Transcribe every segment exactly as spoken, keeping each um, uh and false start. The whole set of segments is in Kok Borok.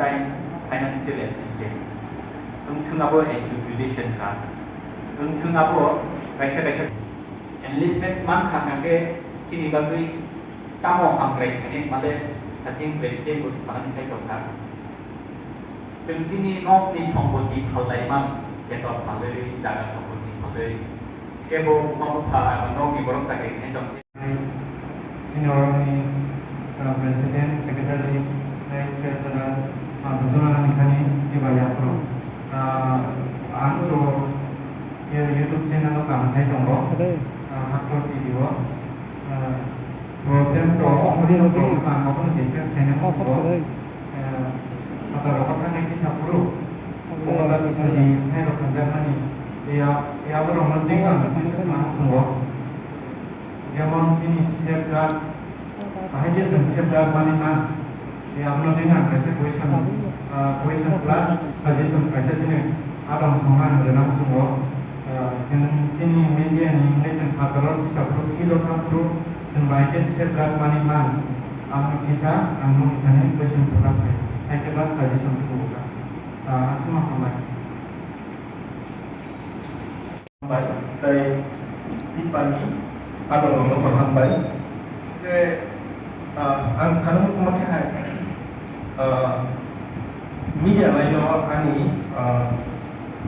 Financial assistance. Wngthung abo education ka. Wngthung abo kaisa kaisa enlistment man kha hwnkhe chini bagwi tamo hamkrai khainai male, I think president bo thangani khai tongkha. Chwng chini nokni sompoti phalnai man, ketok phalwi, jaga sompoti phalwi, kebo buma bupha eba nokni borok chakri khainai tongkha. Chini oroni, uh, president, secretary, tei treasurer, uh, bujuna ni thani kiba yaphuru. Uh, ang to, eh, YouTube channel o kaam khai tongo. Uh, Haktor T V o. Uh, problem to, problem to, ang obono discuss khaina muchungo. Eh, phatar rok thani kisa phuru, Mohammed Sadi hai rok thangjakmani, ya, ya borok no twi ang suggestion ma thungo. Jemon chini safeguard, bahai khe chwng safeguard mani man, ya abono twi ang kaisa question, ah, question plus suggestion kaisa chini adong thangma ang rwna thungo. Ah, chwng chini media ni wngwi chwng phataro kisa phuru, ilo kha phuru, chwng bahai khe safeguard mani man. Ang kisa, ang nokni thani question pura khai, hai khe ba suggestion tubu kha. Ah, aswk ma hambai. Hambai, tei tipani adong rok no hambai. Khe, ah, ang sana muchungma khe hai, ah, media line o ani, ah,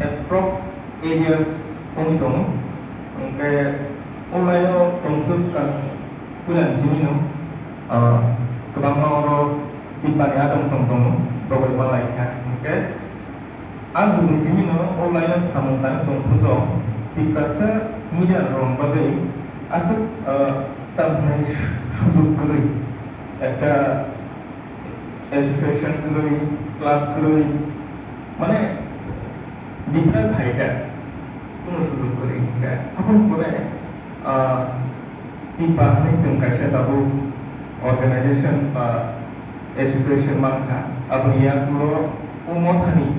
approx eight years wngwi tongo. Hwnkhe o line o tongthwk swkang puila ni simi no, ah, kwbangma oro tipani adong tong tongo, rogwi ma lai kha. Hwnkhe a jugni simi no o line o samung tangwi tong phujo, Tiprasa media rok bagwi aswk, ah, tamo hwnwi su-, sujuk kwrwi ekta association kwrwi, club kwrwi, mane, different phaikha, kunu sujuk kwrwi hinkha. Aboni pore, ah, Tipa hwnwi chwng kaisa tabuk organization ba association mankha. Aboni yagulo o mothani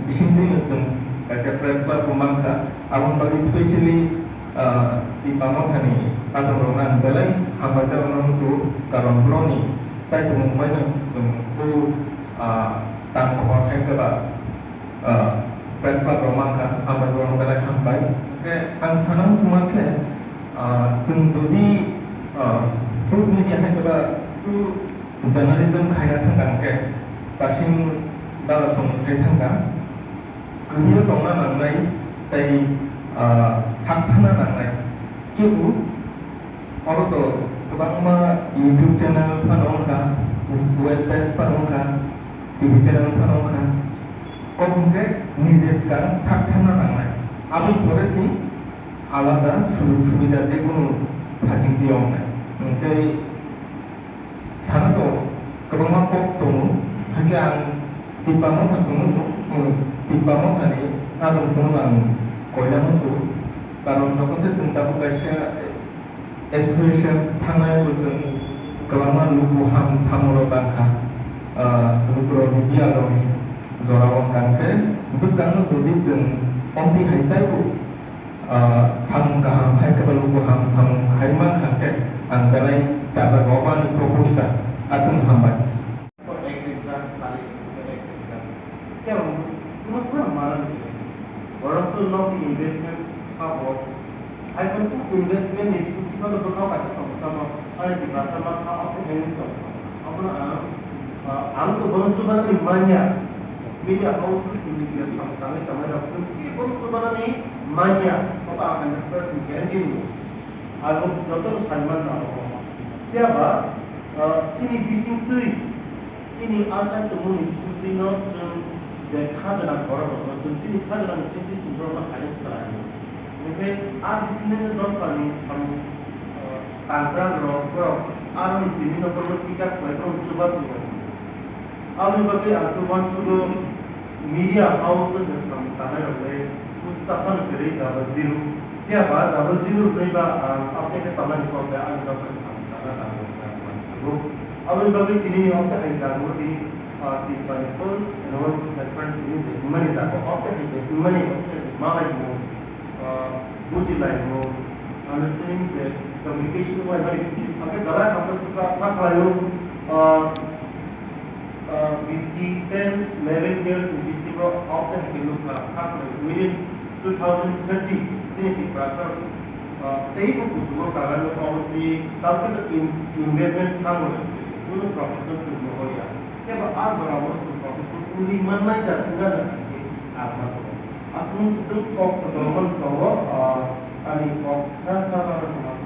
bisingtwino chwng kaisa press club bo mankha. Aboni bagwi specially, ah, Tipa mothani adongrokno ang belai hambai jaga nang su, karon borokni chaitumung bai no chwng o, ah, tang khor hai khe ba, ah, press club rok mankha, hambai borokno belai hambai. Hwnkhe ang sana muchungma khe, ah, chwng jodi, ah, true media hai khe ba true journalism khaina thangkha hwnkhe, kasing dala song sai thangkha. Kwrwio tongna nangnai tei, ah, sakthana nangnai. Kebo oro to kwbangma YouTube channel phano wngkha, web page phano wngkha, T V channel phano wngkha. Kok hwnkhe nije swkang sakthana nangnai. Aboni pore se alada sujug subida jekunu phasingtwi wngnai. Hwnkhe Sana to kwbangma kok tongo, hakhe ang Tipra Motha songno, Tipra Mothani adong songno ang koina muchungo, karon jokhon khe chwng tabuk kaisa association thangnai bo chwng kwbangma luku ham samung rok tangkha, ah, lukurokni biyalo jorao tangkhe bwskango jodi chwng omtwi hai taibo Ah, samung kaham hai khe ba luku ham samung khai man kha khe ang belai chajak o bani propose ta aswk hambai. Ek exam sari, ek exam. Khe ang kuno kuno maran khe. Borok su nok investment kha bo. Hai ko investment ni bising khe ba kaisa tong tamo. Ani Tiprasa ma sa oke heng tong. Abono ang, ah, ang to bono chubanani manya. Media house simi media samung tangwi tongnairok chwng khe bono chubanani manya. Obo ang hundred percent guarantee rio. Ang jotono saiman na obo. Phiya ba, ah, chini bisingtwi, chini achai tongmungni bisingtwino chwng je khajana borok rokno chwng chini khajana ni chwngtwi chwng borokno khairok khlai. Hwnkhe a bisingtwi dophani samung, ah, tangrang rok borok aroni simi no borok pick up khlai borok chubachu rok. Aboni bagwi ang khe uansukgo media house o je samung tanai rok le Mustafa no kwrwi double zero. Phiya ba double zero hwnwi ba ang update khe tongmani kok le ani dophani samung tana tangwi ang uansukgo. Aboni bagwi tini omo hai jaga o tini, ah, Tiprani first annual conference tini je hwnmani jaga o omo hai je hwnmani omo hai je malai mo. Ah, bujilaimung, understanding je communication bai bai buji, hake belai hambai sukha ma khlaio, ah, ah, Bisi ten eleven years ni bisingo out hai khe nukha, hakhe within two thousand thirty chini Tiprasa, ah, teibo kuchugo kalan obviously kalkhe in-, investment thango, kunu professional chwng mohor ya. Tebo a jora o chwng professional wngwi mannai jak wngna nang khe ang ma tongo. Aswk swtwng kok kotorma tongo, ah, ani kok sa sa ma tongo.